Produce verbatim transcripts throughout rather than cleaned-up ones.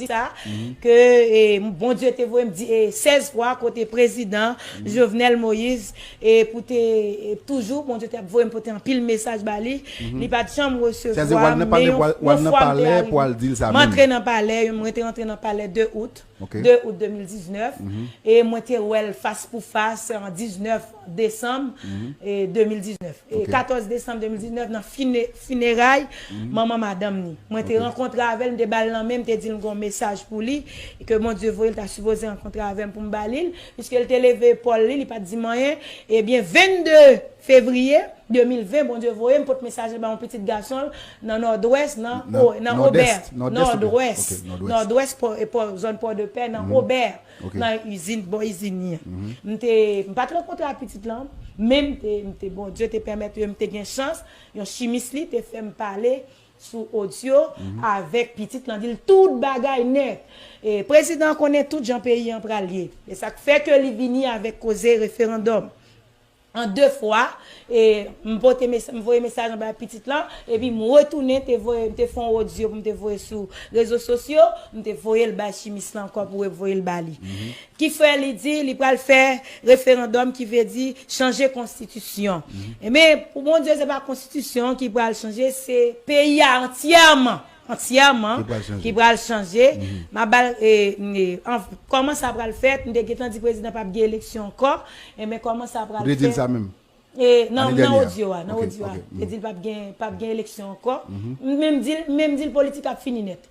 di sa, ke, e, Bondye te voye m di, e, sèz fwa kote prezidan Jovenel Moïse, e, pou te, e, toujou, Bondye te ap voye m pote anpil mesaj ba li. Li pa t janm resevwa, men yon, yon fwa m te arive. M antre nan palè, mwen te rantre nan palè de out, de out de mil diznèf, e mwen te wè l fas pou fas an diznèf desanm, e, de mil diznèf. E katòz desanm de mil diznèf, nan fine-, fineray manman madanm ni. Mwen te rankontre avè l, m te ba l lanmen, m te di l m gen yon mesaj pou li, e ke Bondye voye l ta sipoze rankontre avè m pou m ba li l, piske l te leve epòl li, li pa t di m anyen. Ebyen, vennde fevriye de mil ven, Bondye voye m pot mesaj la ba yon pitit gason l nan Nòdwès, nan, nan Obè, Nòdwès, Nòdwès, Pò, e Pò, zòn Pòdepè, nan Obè, nan izin, bò izin li an. M te, m pa t rankontre ak pitit lan, men m te, m te, Bondye te pèmèt ke m te gen chans, yon chimis li te fè m pale sou odyo avèk pitit lan, di l tout bagay nèt. E prezidan an konnen tout jan peyi an pral ye. E sa k fè ke li vini avèk koze referandòm. An de fwa, e m pote mes-, m voye mesaj anba pitit lan, epi m retounen te voye, m te fè yon odyo pou m te voye sou rezo sosyo, m te voye l bay chimis lan ankò pou voye l ba li. Ki fè li di li pral fè referandòm, ki vle di chanje konstitisyon. Ebyen, pou Bondye, se pa konstitisyon ki pral chanje, se peyi a antyèman, antyèman ki pral chanje. M ap ba l, e, e, an, kòman sa pral fèt, m te gentan di prezidan p ap gen eleksyon ankò, ebyen, kòman sa pral fèt? Ou te di l sa menm? E, nan, nan odyo a, nan odyo a. M te di l p ap gen, p ap gen eleksyon ankò. M menm di l, m menm di l politik ap fini nèt.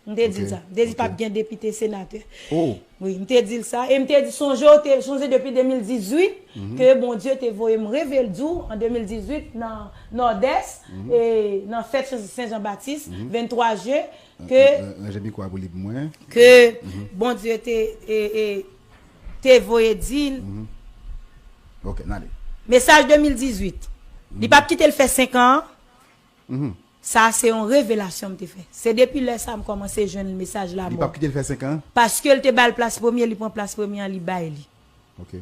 M te di l sa. M te di p ap gen depite, senatè. Wi, m te di l sa. E m te di, sonje, w te, sonje depi de mil dizuit, ke Bondye te voye m revele di w an de mil dizuit nan Nòdès, e nan fèt Sen Jan Batis, venntwa jen, ke, ranje mikwo a pou li pou mwen, ke Bondye te, e, e, te voye di l. Ok, n ale. Mesaj de mil dizuit. Li p ap kite l fè senk an. Sa se yon revelasyon m te fè. Se depi lè sa a m kòmanse jwenn mesaj lanmò. Li p ap kite l fè senk an? Paske l te ba l plas premye, li pran plas premye an, li bay li.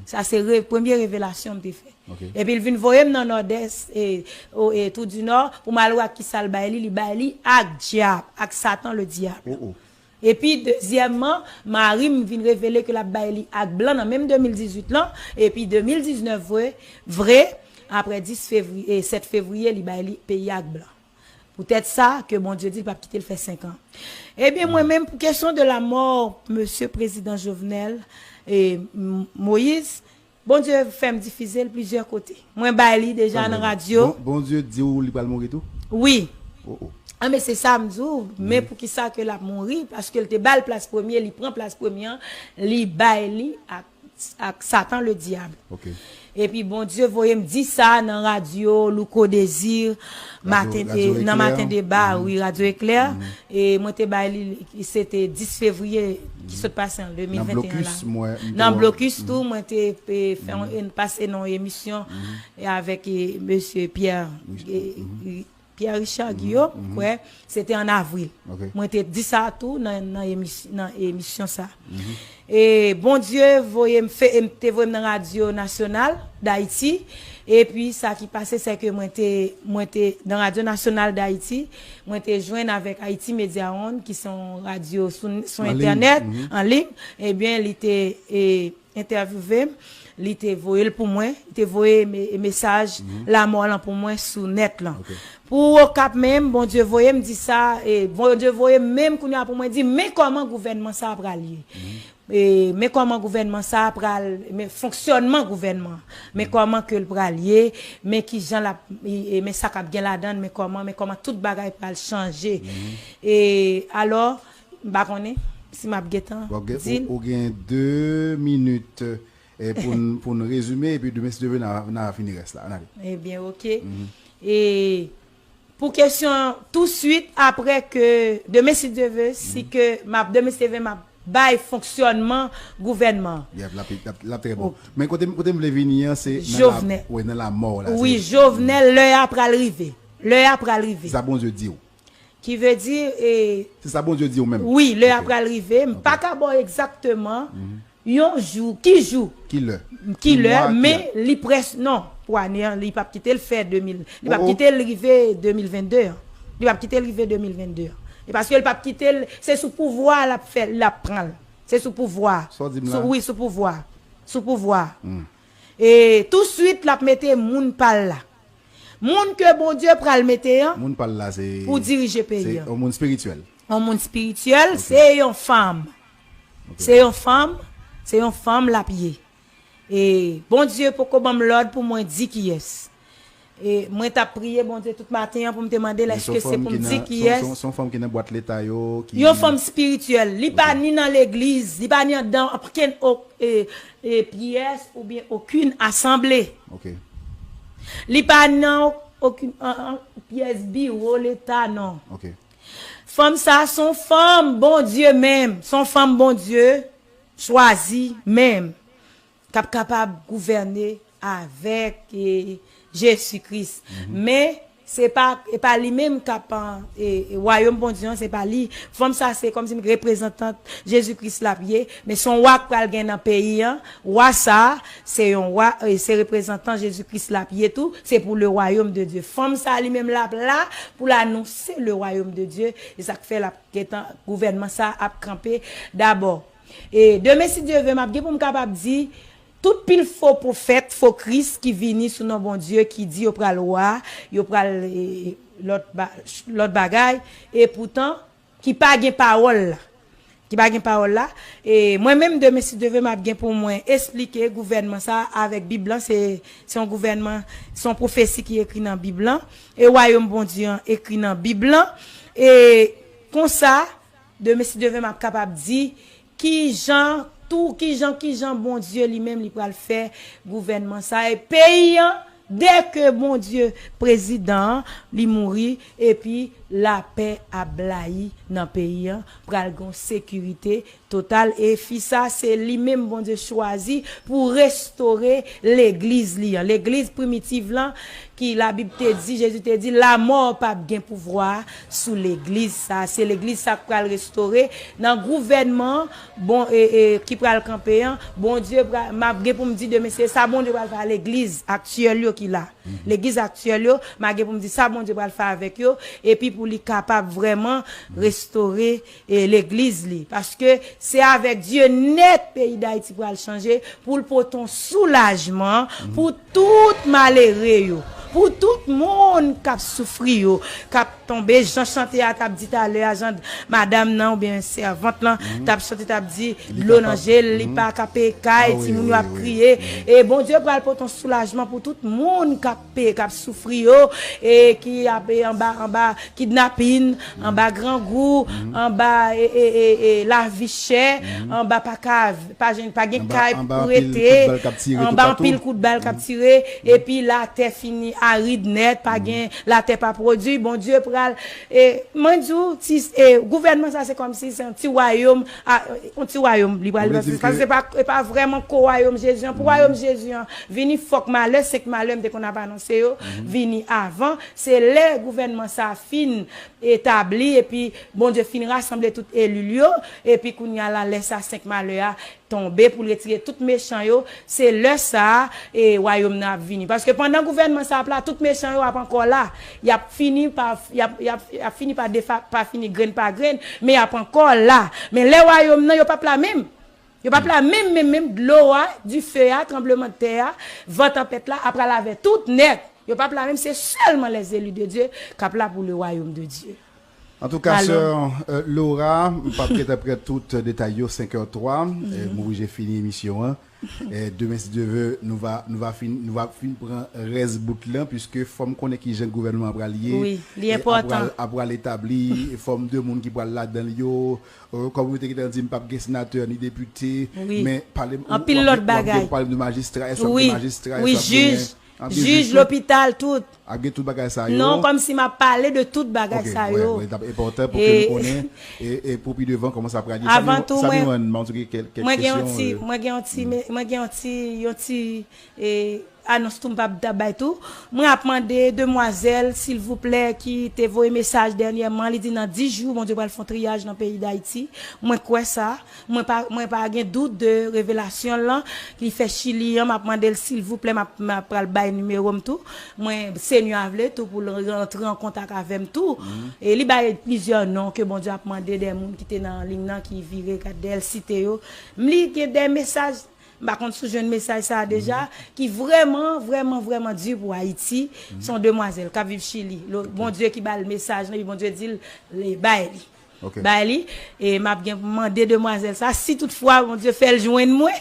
Sa se re-, premye revelasyon m te fè. Epi l vin voye m nan Nòdès, e, o, e, Trou di Nò, pou m al wè ak kisa l bay li, li bay li ak dyab, ak Satan le diable. Epi, dezyèmman, mari m vin revele ke l ap bay li ak blan nan menm de mil dizuit lan, epi de mil diznèf vre, vre, apre dis fevriye, sèt fevriye, li bay li peyi a ak blan. Poutèt sa, ke Bondye di l p ap kite l fè senk an. Ebyen, mwen menm, pou kesyon de la mò mesye prezidan Jovenel, e, M-, Moïse, Bondye fè m difize l plizyè kote. Mwen bay li deja nan radyo. Bon, Bondye di w li pral mouri tou? Wi. Oh, oh. A, men se sa m di w, men poukisa ke l ap mouri? Paske l te ba l plas premye, li pran plas premye an, li bay li ak, ak Satan le diable. Epi Bondye voye m di sa nan radyo Louko Désir, maten, nan Maten Deba, wi, Radyo Eklè. E mwen te bay li, se te dis fevriye ki sot pase an de mil venteyen la. Nan blokis tou, mwen te, e, fè yon, pase nan yon emisyon, e, avèk, e, mesye Pierre, e, e, Pierre Richard Guillaume, m kwè, se te an avril. Mwen te di sa tou nan, nan emis-, nan emisyon sa. E Bondye voye m fè, e m te voye m nan Radyo Nasyonal Dayiti. Epi sa ki pase, se ke mwen te, mwen te nan Radyo Nasyonal Dayiti, mwen te jwenn avèk Haïti Media One, ki se yon radyo sou, sou entènèt, an liy. Ebyen, li te, e, entèvyouve m, li te voye l pou mwen, li te voye me-, mesaj lanmò lan pou mwen sou nèt lan. Pou Okap menm, Bondye voye m di sa, e Bondye voye m menm kounye a pou mwen di, men kòman gouvènman sa a pral ye. E, men kòman gouvènman sa a pral, men fonksyònman gouvènman, men kòman ke l pral ye, men kijan l ap, e, e, men sa k ap gen ladan l, men kòman, men kòman tout bagay pral chanje. E, alò, m pa konnen si m ap gentan di l. Ou, ou gen de minit, e, pou n, pou n rezime, epi demen, si Dye vle, n a, n a fini rès la. Ann ale. Ebyen, oke. E pou kesyon an, touswit apre ke, demen, si Dye vle, si ke m ap, demen, si Dye vle, m ap bay fonksyònman gouvènman an. Yep, l ap, l ap, l ap trè bon. Men kote, kote m vle vini an, se nan la, wi, nan lamò la. Wi, Jovenel, lè a pral rive. Lè a pral rive. Se sa Bondye di w. Ki vle di, e, se sa Bondye di w menm. Wi, lè a pral rive. M pa ka ba w egzakteman yon jou, ki jou, ki lè, ki lè, men li près, non, pou ane an, li p ap kite l fè de mil, li p ap kite l rive de mil vennde an. Li p ap kite l rive de mil vennde an. E paske l p ap kite l, se sou pouvwa l ap fè, l ap pran l. Se sou pouvwa. Sa w di m la? Sou, wi, sou pouvwa. Sou pouvwa. Hmm. E touswit, l ap mete moun pa l la. Moun ke Bondye pral mete an Moun pa l la, se pou dirije peyi se an. Yon moun espirityèl. Yon moun espirityèl, Ok. se yon fanm. Ok. Se yon fanm, se yon fanm l ap ye. E Bondye poko ban m lòd pou mwen di kiyès. E mwen t ap priye Bondye tout maten an pou m te mande l Men se èske yon se fanm pou m ki di nan, se yon, kiyès. se yon, se yon fanm ki nan bwat leta yo, ki Yon fanm espirityèl. Li pa Ok. ni nan legliz, li pa ni andan okenn o- e, e pyès oubyen okenn asanble. Ok. Li pa nan okenn an- an- pyès biwo leta, non. Ok. Fanm sa se yon fanm Bondye menm, se yon fanm Bondye chwazi menm, k ap kapab gouvène avèk e, Jezi Kris. Mhm. Men, se pa, e pa li menm k ap, e, e, wayòm Bondye an, se pa li. Fanm sa se kòmsi reprezantant Jezi Kris l ap ye, men se yon wa k pral gen nan peyi an. Wa sa, se yon wa, e, se reprezantan Jezi Kris l ap ye tou. Se pou le royaume de Dieu. Fanm sa li menm l ap la pou l anonse le royaume de Dieu. E sa k fè l ap gentan, gouvènman sa ap kanpe dabò. E demen, si Dye ve, m ap gen pou m kapab di, tout pil fo pwofèt, fo Kris ki vini sou non Bondye, ki di yo pral wa, yo pral, e, lòt ba- lòt bagay, e poutan, ki pa gen pawòl la. Ki pa gen pawòl la. E mwen menm, demen, si Dye ve, m ap gen pou mwen esplike gouvènman sa avèk Bib lan. Se, se yon gouvènman, se yon pwofesi ki ekri nan Bib lan. E wayòm Bondye an ekri nan Bib lan. E konsa, demen, si Dye ve, m ap kapab di ki jan, tou, ki jan, ki jan Bondye li menm li pral fè gouvènman sa. E peyi an, dèke Bondye, prezidan an, li mouri, epi lapè ap blayi nan peyi an, pral gen sekirite total. E fi sa, se li menm Bondye chwazi pou restore legliz li an. Legliz primitiv lan, ki Labib te di, Jezi te di, lamò p ap gen pouvwa sou legliz sa. Se legliz sa k pral restore nan gouvènman, bon, e, e, ki pral kanpe an. Bondye pral, m ap gen pou m di demen, se sa Bondye pral fè a legliz aktyèl yo ki la. Mhm. Legliz aktyèl yo, m ap gen pou m di sa Bondye pral fè avèk yo, epi pou li kapab vrèman restore, e, legliz li. Paske se avèk Dye nèt peyi Dayiti pral chanje, pou l pote yon soulajman pou tout malere yo, pou tout moun k ap soufri yo, k ap tonbe, jan chante a t ap di talè a, jan madanm nan oubyen sèvant lan t ap chante, t ap di dlo nan je l, li pa ka peye kay, timoun yo ap kriye. E Bondye pral pote yon soulajman pou tout moun k ap peye, k ap soufri yo, e ki ap, e, anba, anba kidnapin, anba grangou, anba, e, e, e, e, lavi chè, anba pa ka, pa jwenn, pa gen kay pou rete, anba anpil kout bal k ap tire, epi latè fini arid nèt, pa gen, latè pa pwodui, Bondye pral, e, mwen di w, ti, e, gouvènman sa se kòmsi se yon ti wayòm, a, yon ti wayòm, li pral, paske se pa, e pa vrèman ko wayòm Jezi an. Pou wayòm Jezi an vini, fòk malè, senk malè, m te konn ap anonse yo, vini avan. Se lè gouvènman sa fin etabli, epi Bondye fin rasanble tout eli l yo, epi kounye a la, lè sa senk malè a tonbe pou l retire tout mechan yo, se lè sa a, e, wayòm nan ap vini. Paske pandan gouvènman sa ap la, tout mechan yo ap ankò la. Y ap fini pa, y ap, y ap, y ap fini pa defa-, pa fini grenn pa grenn, men y ap ankò la. Men lè wayòm nan, yo p ap la menm. Yo p ap la menm, menm, menm. Dlo a, dife a, tranblemanntè a, van tanpèt la ap pral avè tout nèt. Yo p ap la menm, se sèlman les élus de Dieu k ap la pou le royaume de Dieu. Antouka, sè, e, Laura, m p ap gentan pran tout detay yo, senk è twa, e, m oblije fini emisyon an. E, demen, si Dye ve, nou va, nou va fin, nou va fin pran rès bout lan, piske fò m konnen ki jan gouvènman an pral ye, ap pral, ap pral etabli, e fòm de moun ki pral ladan l yo, e, kòm ou te gentan di, m p ap gen senatè ni depite, men pale, w ap gen, w ap gen pwoblèm de majistra, èske w ap gen majistra, èske w ap gen jij, lopital, tout. Ap gen tout bagay sa yo. Non, kòmsi m ap pale de tout bagay sa yo. Wi, wi, t ap enpòtan pou ke nou konnen, e, e pou pi devan kòman sa pral ye. Avan tou, mwen, mwen gen yon ti, mwen gen yon ti, mwen gen yon ti, yon ti, e, anons tou m p ap ta bay tou. Mwen ap mande demwazèl, silvouplè, ki te voye mesaj dènyèman, li di nan dis jou, Bondye pral fè yon triyaj nan peyi Dayiti. Mwen kwè sa. Mwen pa, mwen pa gen dout de revelasyon l lan, ki fè Chili an, m ap mande l silvouplè, m ap, m ap pral bay nimewo m tou. Mwen, Senyè a vle tou pou l rantre an kontak avè m tou. E li bay plizyè non ke Bondye ap mande de moun ki te nan liy nan, ki vire gad dèyè l site yo. M li gen de mesaj, m pa konn si w jwenn mesaj sa a deja, ki vrèman, vrèman, vrèman di pou Ayiti. Se yon demwazèl k ap viv Chili. Lo-, Bondye ki ba l mesaj lan, epi Bondye di l, li bay li. Bay li, e m ap gen pou mande demwazèl sa, si toutfwa Bondye fè l jwenn mwen,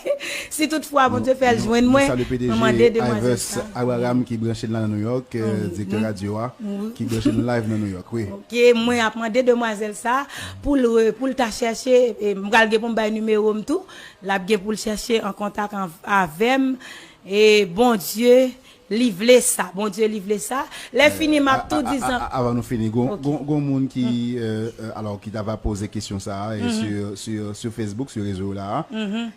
si toutfwa Bondye fè l jwenn mwen, mwen mande demwazèl sa. Abraham ki branche n la nan New York, euh, direktè radyo a, ki branche n live nan New York, wi. Ok, mwen ap mande demwazèl sa pou l re-, pou l ta chèche, e m pral gen pou m bay nimewo m tou, l ap gen pou l chèche an kontak an, avè m, e Bondye, li vle sa, Bondye li vle sa. Lè fini, m ap tou di zan. Avan nou fini, gon, gon, gon moun ki, euh, euh, alò, ki ta va poze kesyon sa a, e sur, sur, sur Facebook, sur rezo la.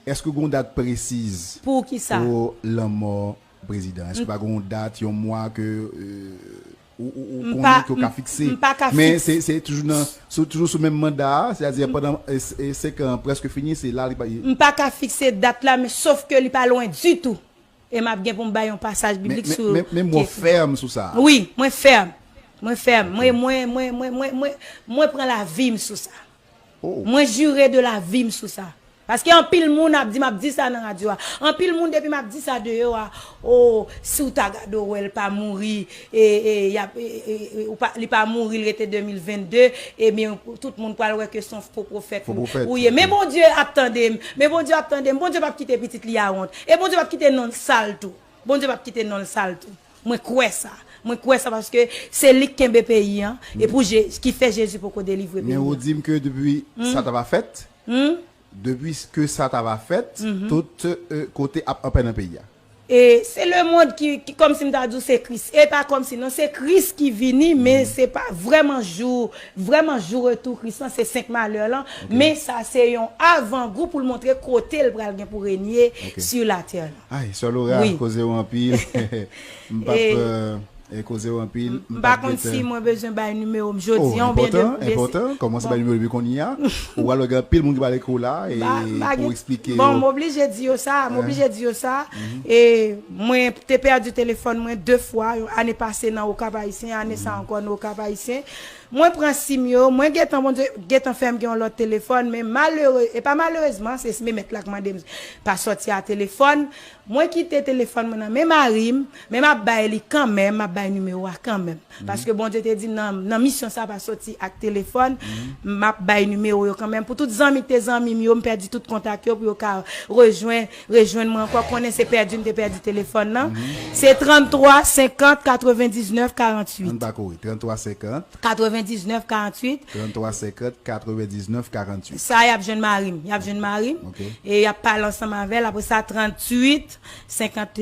Èske gon dat presiz pou lanmò prezidan? Èske pa gon dat, yon mwa ke, euh, ou, ou, ou konnen ke w ka fikse? Men se, se toujou nan, sou, toujou sou menm manda a, sètadi pandan, e, e, senk an prèske fini, se la li pa. M pa ka fikse dat la, men sof ke li pa lwen ditou. E m ap gen pou m bay yon pasaj biblik sou. Men, men, men mwen fèm sou sa. Wi, mwen fèm. Mwen fèm. Mwen, mwen, mwen, mwen, mwen, mwen, mwen pran lavi m sou sa. Mwen jire de lavi m sou sa. Paske anpil moun ap di, m ap di sa nan radyo a. Anpil moun depi m ap di sa deyò a, o, si w ta gade w wè l pa mouri, e, e, y ap, e, e, e, ou pa, li pa mouri, l rete de mil vennde, ebyen, tout moun pral wè ke se yon fo pwofèt ou ye. Men Bondye ap tande m. Men Bondye ap tande m. Bondye p ap kite pitit li a wont. E Bondye p ap kite non l sal tou. Bondye p ap kite non l sal tou. Mwen kwè sa. Mwen kwè sa paske se li k kenbe peyi an. E pou Je-, ki fè Jezi poko delivre peyi an. Men ou di m ke depi sa ta va fèt, depi ke sa ta va fèt, tout, euh, kote ap anpè nan peyi a. E se lemonn ki, ki, kòmsi m ta di w se Kris. E pa kòmsi non, se Kris ki vini, men se pa vrèman jou, vrèman jou retou Kris lan, se senk malè lan. Men sa se yon avangou pou l montre kote l pral gen pou renye sur la terre lan. Ay, sè Laura, koze w anpil. M p ap, euh, e koze w anpil. M pa konn si mwen bezwen bay nimewo m jodi a oubyen de. Enpòtan, enpòtan. Kòmanse bay nimewo depi kounye a. Ou pral wè gen anpil moun ki pral ekri w la e pou eksplike yo. Bon, m oblije di yo sa, m oblije di yo sa. E mwen te pèdi telefòn mwen de fwa, ane pase nan Okap Ayisyen, ane sa ankò nan Okap Ayisyen. Mwen pran sim yo, mwen gentan, Bondye gentan fè m gen yon lòt telefòn, men malere-, e pa malerezman, se men mèt la k mande m pa sòti a telefòn. Mwen kite telefòn mwen nan men mari m, men m ap bay li kanmenm, m ap bay nimewo a kanmenm. Paske Bondye te di m nan, nan misyon sa pa soti ak telefòn, m ap bay nimewo yo kanmenm. Pou tout zanmi ki te zanmi m yo, m pèdi tout kontak yo pou yo ka rejwenn, rejwenn mwen ankò. Konnen se pèdi m te pèdi telefòn nan. Se tranntwa senkant katrevendiznèf karanntuit. Ann pa kouri, tranntwa senkant. Katrevendiznèf karanntuit. Tranntwa senkant katrevendiznèf karanntuit. Sa y ap jwenn mari m, y ap jwenn mari m. E y ap pale ansanm avè l. Apre sa, tranntuit senkant,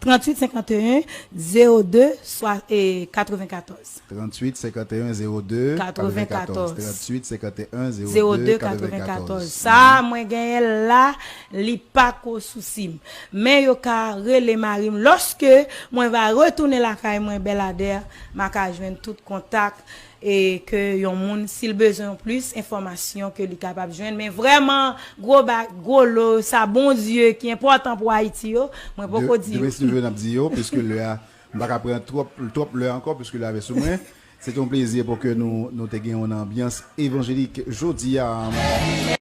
tranntuit senkanteyen zewo de swa, e, katrevenkatòz. Tranntuit senkanteyen zewo de katrevenkatòz. Tranntuit senkanteyen zewo de katrevenkatòz. Sa a mwen genyen l la, li pa ko sousi m. Men yo ka rele mari m. Lòske mwen va retounen lakay mwen, Bèladè, m a ka jwenn tout kontak e ke yon moun, si l bezwen plis enfòmasyon, ke li kapab jwenn. Men vrèman, gwo ba-, gwo lo, sa Bondye ki enpòtan pou Ayiti yo, mwen poko di yo. Demen si nou vle, n ap di yo, piske lè a, m pa ka pran twòp, twòp lè ankò, piske lè a vè sou mwen. Se te yon plezi pou ke nou, nou te gen yon anbyans evanjelik jodi a.